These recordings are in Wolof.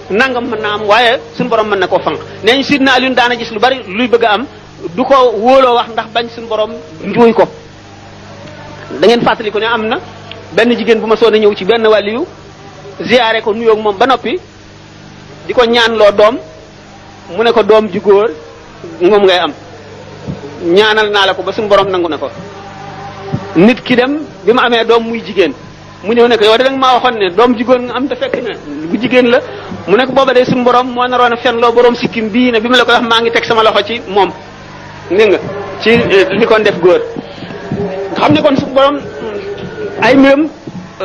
nangam mën naa am waaye suñu borom mën na koo fanq nee ñu sidna Alioune daana gis lu bari luy bëgg a am du ko wóoloo wax ndax bañ suñu borom njuuy ko. da ngeen fàttali ko ne am na benn jigéen bu ma soon a ñëw ci benn wàlliyu ziyaare ko nuyoo ak moom ba noppi di ko ñaanloo doom mu ne ko doom ju góor moom ngay am ñaanal naa la ko ba suñu borom nangu na ko. nit ki dem bi mu amee doom muy jigéen mu ñëw ne ko yow de danga maa waxoon ne doom ju góor nga am te fekk ne bu jigéen la mu ne ko booba de suñu borom moo naroon a fenloo borom sikkim bii ne bi ma la ko wax maa ngi teg sama loxo ci moom dégg nga ci li kon def góor. xam ne kon suñu borom ay mbiram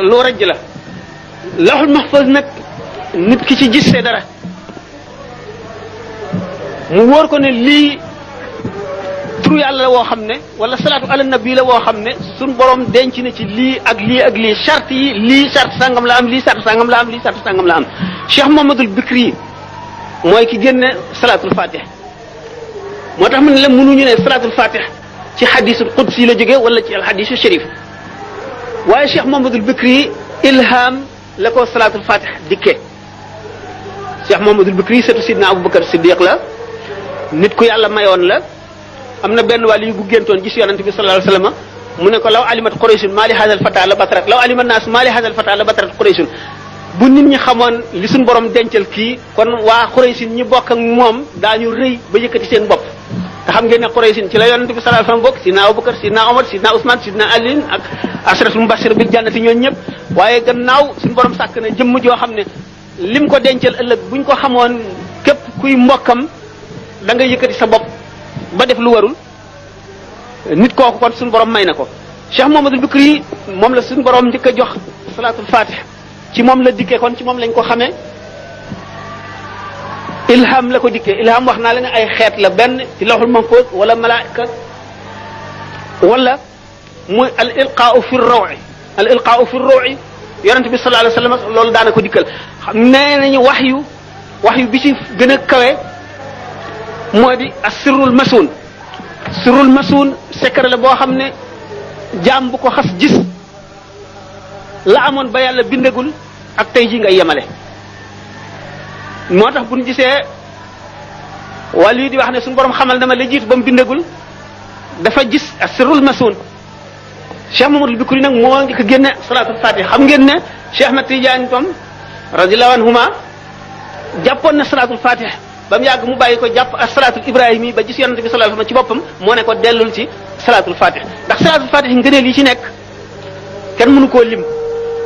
lu rëj la lawhul mahfuz nag nit ki ci gis see dara mu wóor ko ne lii turu yàlla la woo xam ne wala salaatu ala nabi la woo xam ne suñu borom denc na ci lii ak lii ak lii charte yi lii charte sangam la am lii charte sangam la am lii charte sangam la am Cheikh Mouhamadoul Bikri mooy ki génne salaatul fatih moo tax mu ne la mënuñu ne salaatul fatih ci xadisul qudsi la jóge wala ci alxadisu sharif waaye Cheikh Mouhamadoul Bikri ilham la ko salaatul fatih dikkee Cheikh Mouhamadoul Bikri surtout sidna Aboubacar Siddiq la nit ku yàlla mayoon la am na benn wàll yu bu géntoon gis yonante bi sallallahu alayhi wasallam mu ne ko law alimat qurayshun maa li hadal fata la batrat law alimat naas maa li hadal fata la batrat qurayshun bu nit ñi xamoon li suñ borom dencal kii kon waa quraysin ñi bokk ak moom daañu rëy ba yëkkati seen bopp te xam ngeen ne quraysin ci la yonante bi sallallahu alayhi wasallam bokk sidna Abubakar sidna Omar sidna Ousmane sidna Ali ak asratul mubashir bil jannati ñooñu ñëpp waaye gannaaw suñ borom sàkk na jëmm joo xam ne lim ko dencal ëllëg buñ ko xamoon képp kuy mbokkam da nga yëkkati sa bopp ba def lu warul nit kooku kon suñu borom may na ko Cheikh Mouhamadoul Bikri moom la suñu borom njëkk a jox salaatul fatih ci moom la dikkee kon ci moom lañ ko xamee ilham la ko dikkee ilham wax naa la ne ay xeet la benn ci lawhul mahfuz wala malaika wala muy al ilqaau fi rawi al ilqaau fi rawi yonente bi sallallahu alayhi wasallam loolu daana ko dikkal xam nee nañu wax yu bi ci gën a kawe moo di asirrul masuun sirrul masuun secret la boo xam ne jaam bu ko xas gis la amoon ba yàlla bindagul ak tey ji ngay yemale moo tax bu ñu gisee wàll yi di wax ne suñu borom xamal na ma la jiitu ba mu bindagul dafa gis asirrul masuun Cheikh Mouhamadoul Bikri nag moo ngi ko génne salaatul fatih xam ngeen ne Cheikh Ahmed Tidiane tom radiyallahu anhuma jàppoon na salaatul fatih ba mu yàgg mu bàyyi ko jàpp ak salaatul ibrahimi ba gis yonante bi sallallahu alayhi wasallam ci boppam moo ne ko dellul ci salaatul fatih ndax salaatul fatih ngëneel yi ci nekk kenn mënu koo lim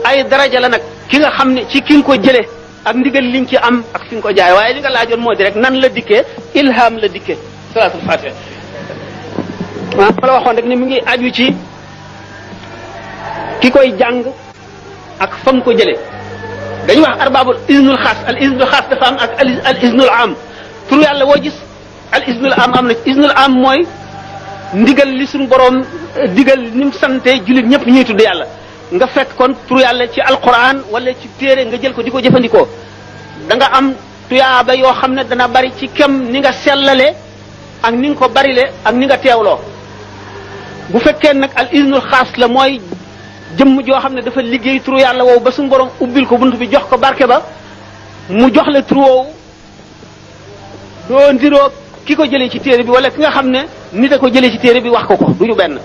ay daraja la nag ki nga xam ne ci ki nga ko jëlee ak ndigal liñ ci am ak fi nga ko jaay waaye li nga laajoon moo di rek nan la dikkee ilham la dikkee salaatul fatih ah fa la waxoon rek ne mu ngi aju ci ki koy jàng ak fa mu ko jëlee dañuy wax arbabul iznul xaas al iznul xaas dafa am ak al iznul am tur yàlla woo gis al iznul am am na iznul am mooy ndigal li suñu borom digal ni mu sante jullit ñëpp ñuy tudd yàlla nga fekk kon tur yàlla ci alquran wala ci téere nga jël ko di ko jëfandikoo da nga am tuyaaba yoo xam ne dana bari ci kem ni nga sellale ak ni nga ko barile ak ni nga teewloo bu fekkee nag al iznul xaas la mooy jëmm joo xam ne dafa liggéey turu yàlla woowu ba suñu borom ubbil ko bunt bi jox ko barke ba mu jox la turu woowu doo ndiroo ki ko jëlee ci téere bi wala ki nga xam ne nit a ko jëlee ci téere bi wax ko du ñu benn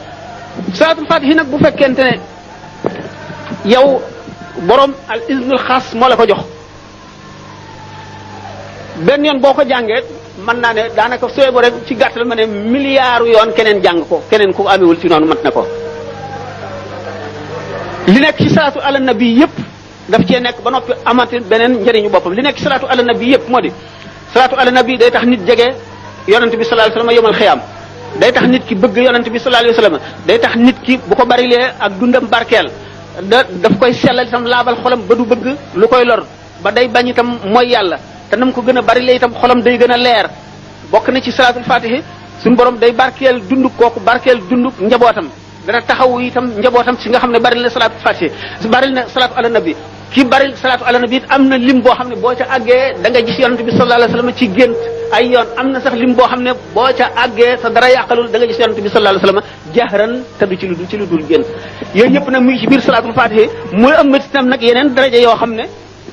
salaatul fatihi nag bu fekkente ne yow borom al iznul xaas moo la ko jox benn yoon boo ko jàngee mën naa ne daanaka sooy bo rek ci gàttal ma ne milliards yoon keneen jàng ko keneen ku amewul ci noonu mat na ko li nekk ci salaatu ala nabi yëpp daf cee nekk ba noppi amati beneen njëriñu boppam li nekk ci salaatu ala nabi yëpp moo di salaatu ala nabi day tax nit jege yonent bi sallallahu alayhi wasallam yomal xiyaam day tax nit ki bëgg yonent bi sallallahu alayhi wasallam day tax nit ki bu ko barilee ak dundam barkeel daf koy sellal itam laabal xolam ba du bëgg lu koy lor ba day bañ itam mooy yàlla te nam ko gën a barilee itam xolam day gën a leer bokk na ci salaatul fatihi suñu borom day barkeel dunduk kooku barkeel dunduk njabootam dana taxawu itam njabootam si nga xam ne bari na salaatu fatihi bari na salaatu ala nabi ki bari salaatu ala nabi it am na lim boo xam ne boo ca àggee da nga gis yonent bi sallallahu alayhi wasallam ci gént ay yoon am na sax lim boo xam ne boo ca àggee sa dara yàqalul da nga gis yonent bi sallallahu alayhi wasallam jahran te du ci lu dul gént yooyu yëpp nag mu ngi ci biir salaatul fatihi mooy am itam nag yeneen daraja yoo xam ne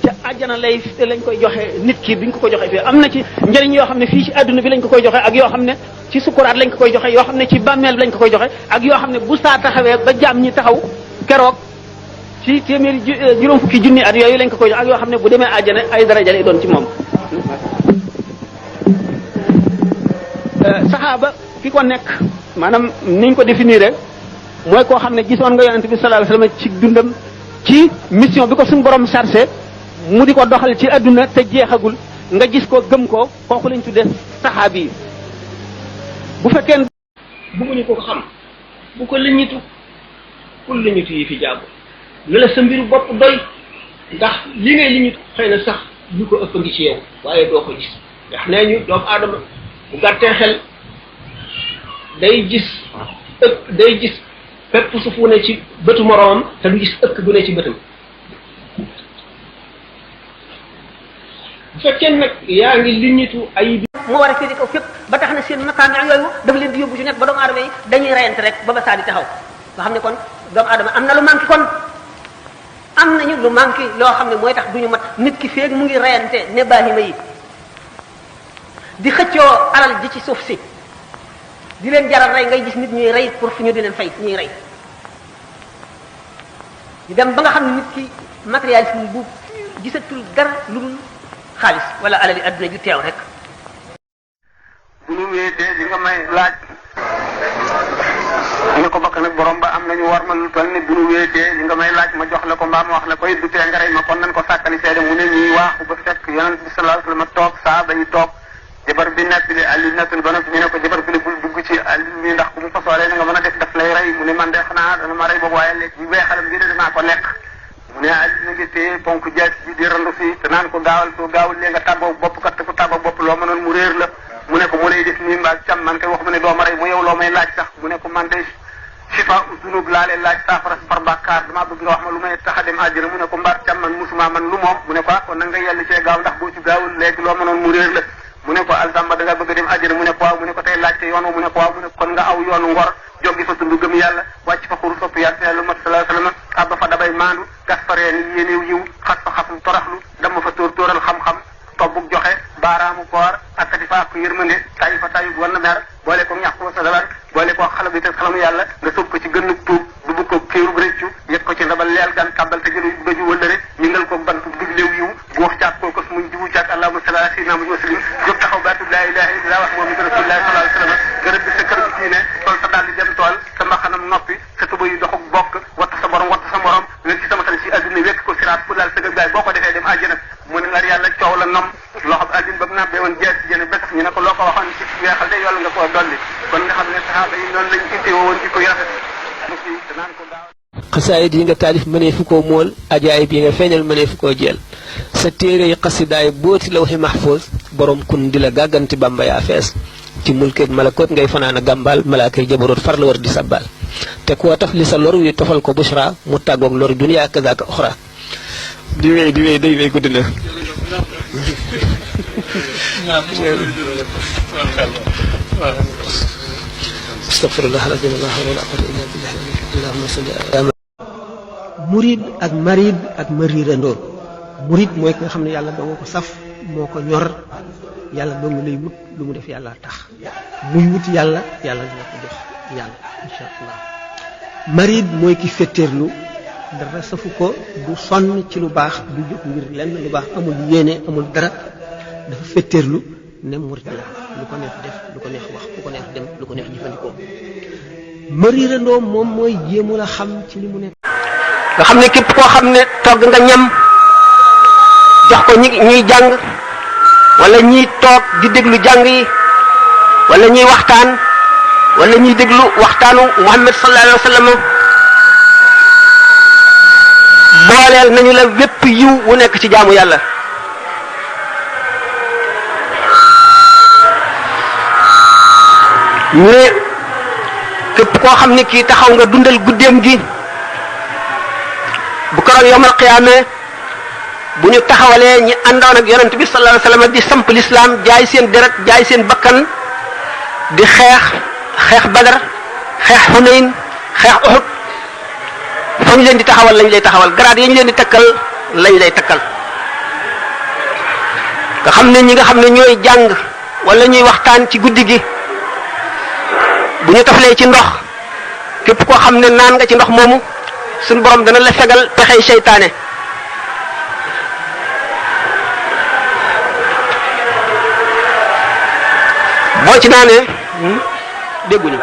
ca àjjana lañ koy joxe nit ki biñ ko joxe fii am na ci njëriñ yoo xam ne fii ci àdduna bi lañ ko koy joxe ak yoo xam ne ci sukuraat lañ ko koy joxe yoo xam ne ci bàmmeel lañ ko koy joxe ak yoo xam ne bu saa taxawee ba jaam ñi taxaw keroog ci téeméeri juróom fukki junni at yooyu lañ ko koy joxe ak yoo xam ne bu demee àjjana ay daraja lay doon ci moom. saxaaba ki ko nekk maanaam niñ ko définir mooy koo xam ne gisoon nga yonent bi sallallahu alayhi wasallam ci dundam ci mission bi ko suñu borom chargé mu di ko doxal ci adduna te jeexagul nga gis ko gëm ko kooku lañ tuddee saxaabi yi bu fekkee bëgguñu ko xam bu ko lëñitu kul lëñitu yi fi jàpp lu la sa mbiru bopp doy ndax li ngay lëñitu xëy na sax lu ko ëpp ngi ci yow waaye doo ko gis ndax nee ñu doomu aadama bu gàttee xel day gis fépp su fu ne ci bëtu moroomam te du gis ëkk bu ne ci bëtam bu fekkee nag yaa ngi liñitu ay bi moo war a féete kaw fépp ba tax na seen makaam yooyu dafa leen di yóbbu ci nekk ba doomu aadama yi dañuy reyante rek ba ba saa di taxaw nga xam ne kon doomu aadama am na lu manqué kon am nañu lu manqué loo xam ne mooy tax duñu mat nit ki feeg mu ngi reyante ne baahima yi di xëccoo alal ji ci suuf si di leen jaral rey ngay gis nit ñuy rey pour fu ñu di leen fay ñuy rey ñu dem ba nga xam ne nit ki matérialisme bu gisatul dara lu dul xaalis wala alali adduna ju teew rek. bu ñu wéetee di nga may laaj nga ko bakk nag borom ba am nañu war ma lu toll ni bu ñu wéetee di nga may laaj ma jox la ko mbaa ma wax la ko it du tee nga rey ma kon nañ ko sàkkali seede mu ne ñuy waaxu ba fekk yonent bi sallallahu alayhi wasallam toog saaba yi toog jabar bi nekk li Ali nettul ba noppi ñu ne ko jabar bi bul dugg ci Ali mi ndax bu mu fasoolee na nga mën a def lay rey mu ne man de xanaa dana ma rey boobu waaye lekk bu weexalam bi de danaa ko lekk mu ne Ali na ngi téye ponk jaas ji di randu fii te naan ko gaawul lee nga tàggoo bopp kat te ku tàggoo bopp loo mënoon mu réer la mu ne ko mu lay def nii mbaa cam man kay wax mu ne doo ma rey mu yow loo may laaj sax mu ne ko man de sifa dunub laa leen laaj saafara par bàkkaar damaa bëgg nga wax ma lu may tax a dem àjjana mu ne ko mbaar cam man musuma man lu moom mu ne ko kon na nga yell cee gaaw ndax boo ci gaawul léegi loo mënoon mu réer la mu ne ko alsamba da nga bëgg a dem àjjana mu ne ko waaw mu ne ko tey laajte yoon mu ne ko waaw mu ne kon nga aw yoonu ngor jógi fa tund gëm yàlla wàcc fa xuru sopp yàlla lu mat sallallahu alayhi wasallam abba fa dabay maandu gas fa reen yéenew yiw xas fa xasum toraxlu dama fa tóoral xam-xam tobbug joxe baaraamu koor akkati fa ak yërmande tayi fa tayu war na mer boole ko ñàkk ko sa dabar boole ko xala bi te xalamu yàlla nga sóob ko ci gënn tuub du ko kéerub rëccu yëg ko ci ndabal leel gan kàbbal te jëlu bëju wëllëre ñingal ko bant diglew yiw buux caag koo ko muñ jiwu caag allahumma salli ala sayyidina Muhammad wa sallim jóg taxaw baatu laa ilaha illallah wax moom rasulullah sallallahu alayhi wasallam gërëb bi sa kër gi ne tool sa daal di dem tool sa mbaxanam noppi sa tuba yu doxuk bokk wattu sa borom wattu sa morom wér ci sama tan si adduna wekk ko siraat fu laal sa gaay boo ko defee dem àjjana mu ne ngar yàlla coow la nom loxo addina ba mu nabbee woon jeex ci jëne ba tax ñu ne ko loo ko waxoon ci weexal de yolla nga koo dolli kon nga xam ne saxaaba yi noonu lañ ittee woon ci ko rafet danaan ko gaaw xasaayid yi nga taalif mënee fu koo mool ajaayib yi nga feeñal mënee fu koo jeel sa téere yi xasidaay booti lawhi mahfuz borom kun di la gàgganti bamba yaa fees ci mulkeeg malakoot ngay fanaan a gàmbaal malaakay jabaroot far la war di sabbal te koo taf li sa lor wi tofal ko bushra mu tàggoog lor duniyaa kazaaka uxra di wéy day wéy guddi na astaghfirullah alazim la hawla wala quwwata illa billah allahumma salli ala murid ak marid ak marirandoor murid mooy ki nga xam ne yàlla doo ko saf moo ko ñor yàlla doo nga lay wut lu mu def yàlla tax muy wut yàlla dina ko jox yàlla insha allah marid mooy ki fetteerlu dara safu ko du sonn ci lu baax du jóg ngir lenn lu baax amul yéene amul dara dafa fetteerlu ne murid la lu ko neex def lu ko neex wax lu ko neex dem lu ko neex jëfandikoo marirandoo moom mooy jéemu la xam ci li mu nekk nga xam ne képp koo xam ne togg nga ñam jox ko ñuy jàng wala ñiy toog di déglu jàng yi wala ñuy waxtaan wala ñuy déglu waxtaanu Muhammad sallallahu alayhi wa sallam booleel nañu la wépp yiw wu nekk ci jaamu yàlla ñu ne képp koo xam ne kii taxaw nga dundal guddeem gi bu keroog yawmal qiyaama bu ñu taxawalee ñi àndoon ak yonent bi sallallahu alayhi wasallam di samp l'islam jaay seen deret jaay seen bakkan di xeex Badar xeex Hunayn xeex Uhud fa ñu leen di taxawal lañ lay taxawal grade yi ñu leen di takkal lañ lay takkal nga xam ne ñi nga xam ne ñooy jàng wala ñuy waxtaan ci guddi gi bu ñu taflee ci ndox képp koo xam ne naan nga ci ndox moomu suñu borom dana la fegal pexey seytaane boo ci naanee dégguñu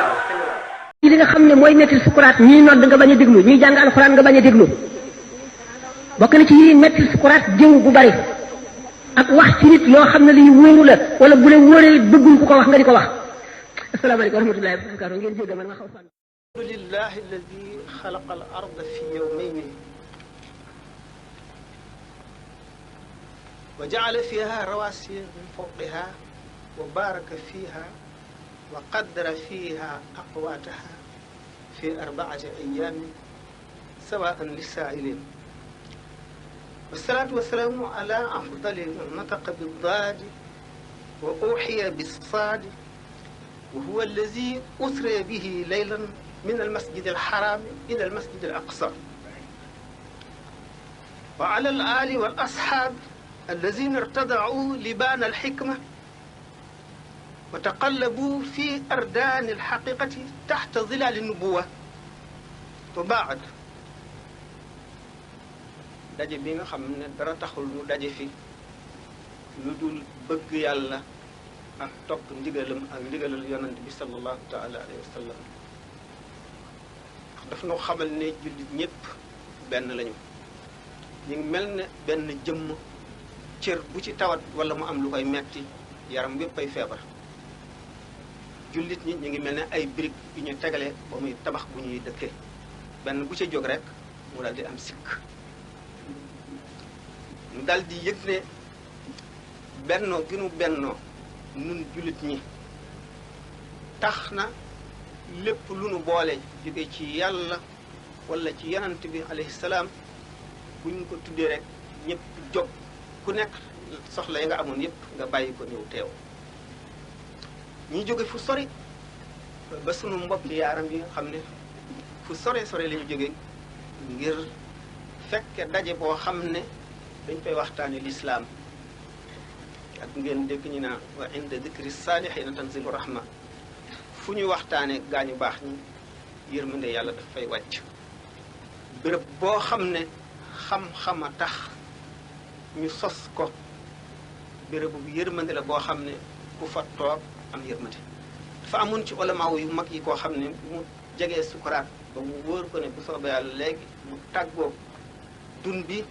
li nga xam ne mooy mettil sukuraat ñii nodd nga bañ a déglu ñii jàng alxuraan nga bañ a déglu bokk na ci yi mettil sukuraat jëw bu bari ak wax ci nit loo xam ne lii wóoru la wala bu la wóoree bëggul ku ko wax nga di ko wax asalaamaaleykum wa rahmatullahi wa barakatuh ngeen jéggal man nga xaw fan alhamdulillahi alladi xalaqa al arda fi yawmayni wa ja'ala fiha rawasiya min fawqiha wa baraka fiha wa qaddara fiha aqwataha fi 4 ayamin sawa'an lis-sa'ilin والصلاة والسلام على أفضل من نطق بالضاد وأوحي بالصاد وهو الذي أسري به ليلا من المسجد الحرام إلى المسجد الأقصى وعلى الآل والأصحاب الذين ارتدعوا لبان الحكمة وتقلبوا في أردان الحقيقة تحت ظلال النبوة وبعد daje bi nga xam ne dara taxul mu daje fi lu dul bëgg yàlla ak topp ndigalam ak ndigalal yonent bi sallallahu taala alayhi wa sallam daf noo xamal ne jullit ñëpp benn lañu ñu ngi mel ne benn jëmm cër bu ci tawat wala mu am lu koy metti yaram yépp ay feebar jullit ñi ñu ngi mel ne ay briques yu ñu tegale ba muy tabax bu ñuy dëkkee benn bu ca jóg rek mu dal di am sikk mu dal di yëg ne bennoo gi nu bennoo nun jullit ñi tax na lépp lu nu boole jóge ci yàlla wala ci yonent bi alayhi salaam bu ñu ko tuddee rek ñëpp jóg ku nekk soxla ya nga amoon yëpp nga bàyyi ko ñëw teew ñi jóge fu sori ba sunu mbokki yaaram yi nga xam ne fu sore sore la ñu jóge ngir fekke daje boo xam ne dañ fay waxtaane lislaam ak ngeen dégg ñu naan wa inda dikri saalihiina tanzilu rahma fu ñuy waxtaane gaañu baax ñi yërmande yàlla daf fay wàcc béréb boo xam ne xam-xam a tax ñu sos ko béréb bu yërmande la boo xam ne ku fa toog am yërmande dafa amoon ci ulamaaw yu mag yi koo xam ne mu jegee sukuraat ba mu wóor ko ne bu soobee yàlla léegi mu tàggoo dun bi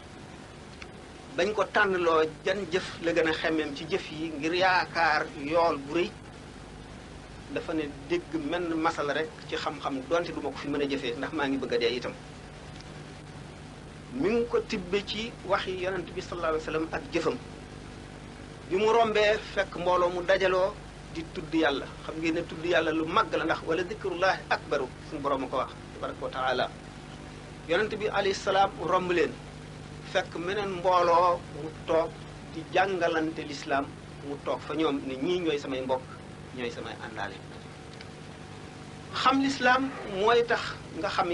bañ ko tànnloo jan jëf la gën a xemmeem ci jëf yi ngir yaakaar yool bu rëy dafa ne dégg menn masala rek ci xam-xam donte du ma ko fi mën a jëfee ndax maa ngi bëgg a dee itam mi ngi ko tibbe ci waxi yonent bi sallallahu alayhi wa sallam ak jëfam bi mu rombee fekk mbooloo mu dajaloo di tudd yàlla xam ngeen ne tudd yàlla lu màgg la ndax wala dikrullahi akbaru suñu borom a ko wax tabaraka wa taala yonent bi alayhi salaam romb leen fekk meneen mbooloo mu toog di jàngalante lislaam mu toog fa ñoom ne ñii ñooy samay mbokk ñooy samay àndaale xam lislaam mooy tax nga xam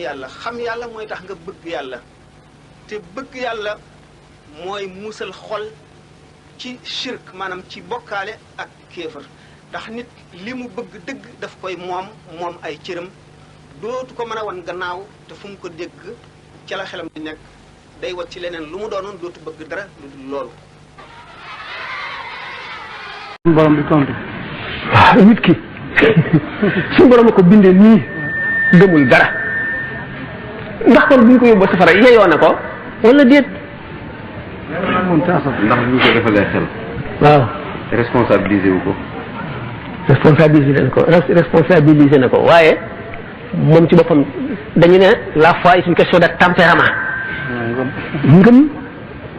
yàlla mooy tax nga bëgg yàlla te bëgg yàlla mooy musal xol ci shirk maanaam ci bokkaale ak kéefër ndax nit li mu bëgg dëgg daf koy moom ay cëram dootu ko mën a wan gannaaw te fu mu ko dégg ca la xelam di nekk day wat ci leneen lu mu doonoon dootu bëgg dara lu dul loolu. borom bi tontu waaw nit ki suñu borom a ko bindee nii gëmul dara ndax kon bu ñu ko yóbboo safara yeyoo na ko wala déet. ndax bu ñu ko defalee xel. waaw. responsabilisé wu ko. responsabilisé na ko waaye moom ci boppam dañu ne la foi est une question de tempérament. ngëm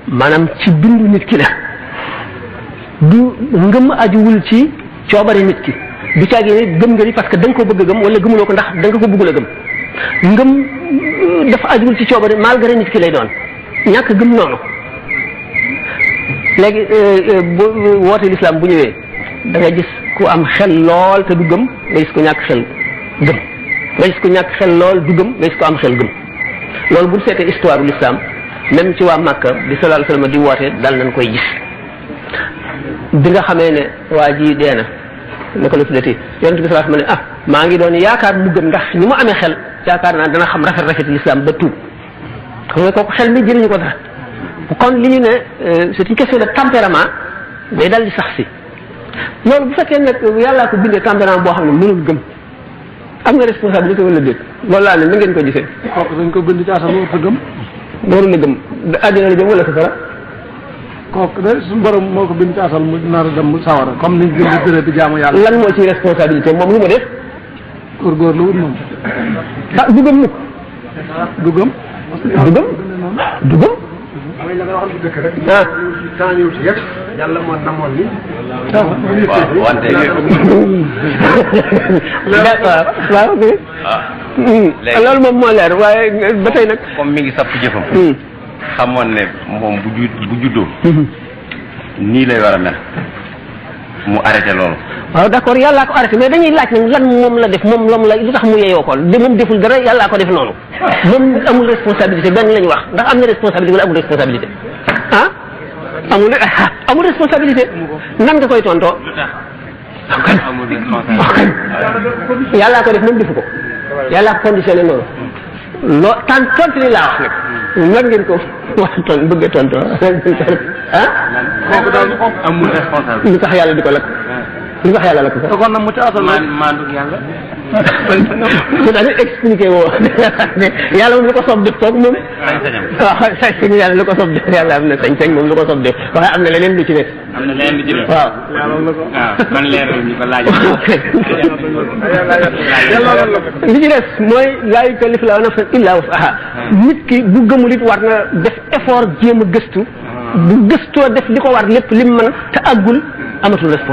maanaam ci bindu nit ki la du ngëm ajuwul ci coobari nit ki du caagi ne gëm nga ni parce que da nga ko bëgg a gëm wala gëmuloo ko ndax da nga ko bëggul a gëm ngëm dafa ajuwul ci coobari malgré nit ki lay doon ñàkk gëm noonu léegi bu woote l'islam bu ñëwee da nga gis ku am xel lool te du gëm nga gis ko ñàkk xel gëm nga gis ko ñàkk xel lool du gëm nga gis ko am xel gëm loolu bu seetee histoire u l'islam même ci waa Makka bi sallallahu alayhi wasallam di woote dal nañ koy gis bi nga xamee ne waa ji dee na naka la tuddati yonent bi sallallahu alayhi wasallam ne maa ngi doon yaakaar mu gëm ndax ni mu amee xel yaakaar naa dana xam rafet l'islam ba tuub xam nga kooku xel mi jëriñu ko dara kon li ñu ne c'est une question de tempérament day dal di sax si loolu bu fekkee nag yàllaa ko bindee tempérament boo xam ne mënul gëm am nga responsabilité wala déet loolu laa ne na ngeen ko gisee. kooku dañ ko bind ci asal warut a gëm. warul a gëm àddina la jëm wala safara. kooku de suñu borom moo ko bind ci asal mu nar a dem sawara comme niñ bind dërë bi jaamu yàlla. lan moo ci responsabilité moom lu mu def. góorgóorlu wut moom. ah du gëm nag. du gëm. du gëm. du gëm. mooy la nga waxoon bu dëkk rek. ah. temps ñëw ci yëpp. yàlla moo namoon ni. waaw wante. waaw loolu moom moo leer waaye ba tey nag. comme mi ngi sàpp jëfam. xamoon ne moom bu juddoo. nii lay war a mel. mu arrêté loolu. waaw d'accord yàllaa ko arrêté mais dañuy laaj nag lan moom la def moom la lu tax mu yeyoo ko de moom deful dara yàllaa ko def noonu moom amul responsabilité benn lañu wax ndax am na responsabilité wala amul responsabilité ah amul responsabilité nan nga koy tontoo. amul responsabilité. yàllaa ko def moom defu ko yàllaa ko conditionné noonu loo tontu li laa wax nag nan ngeen ko wax bëgg a tontoo ah. kooku daal amul responsabilité. lu tax yàlla di ko lakk. lu tax yàlla lakk ko. kon nag mu ci asal maandu yàlla. mu daal di expliqué woo yàlla moom lu ko soob def toog moom. sañ-sañam. waaw sañ yàlla lu ko soob def yàlla am na sañ-sañ moom lu ko soob def waaye am na leneen lu ci nekk. am na leneen lu ci nekk. waaw. waaw man leeral ñu ko laaj. li ci des mooy laa yukallifu llaahu nafsan illaa wus'ahaa nit ki bu gëmul it war na def effort jéem a gëstu bu gëstoo def li ko war lépp lim mën te àggul amatul responsabilité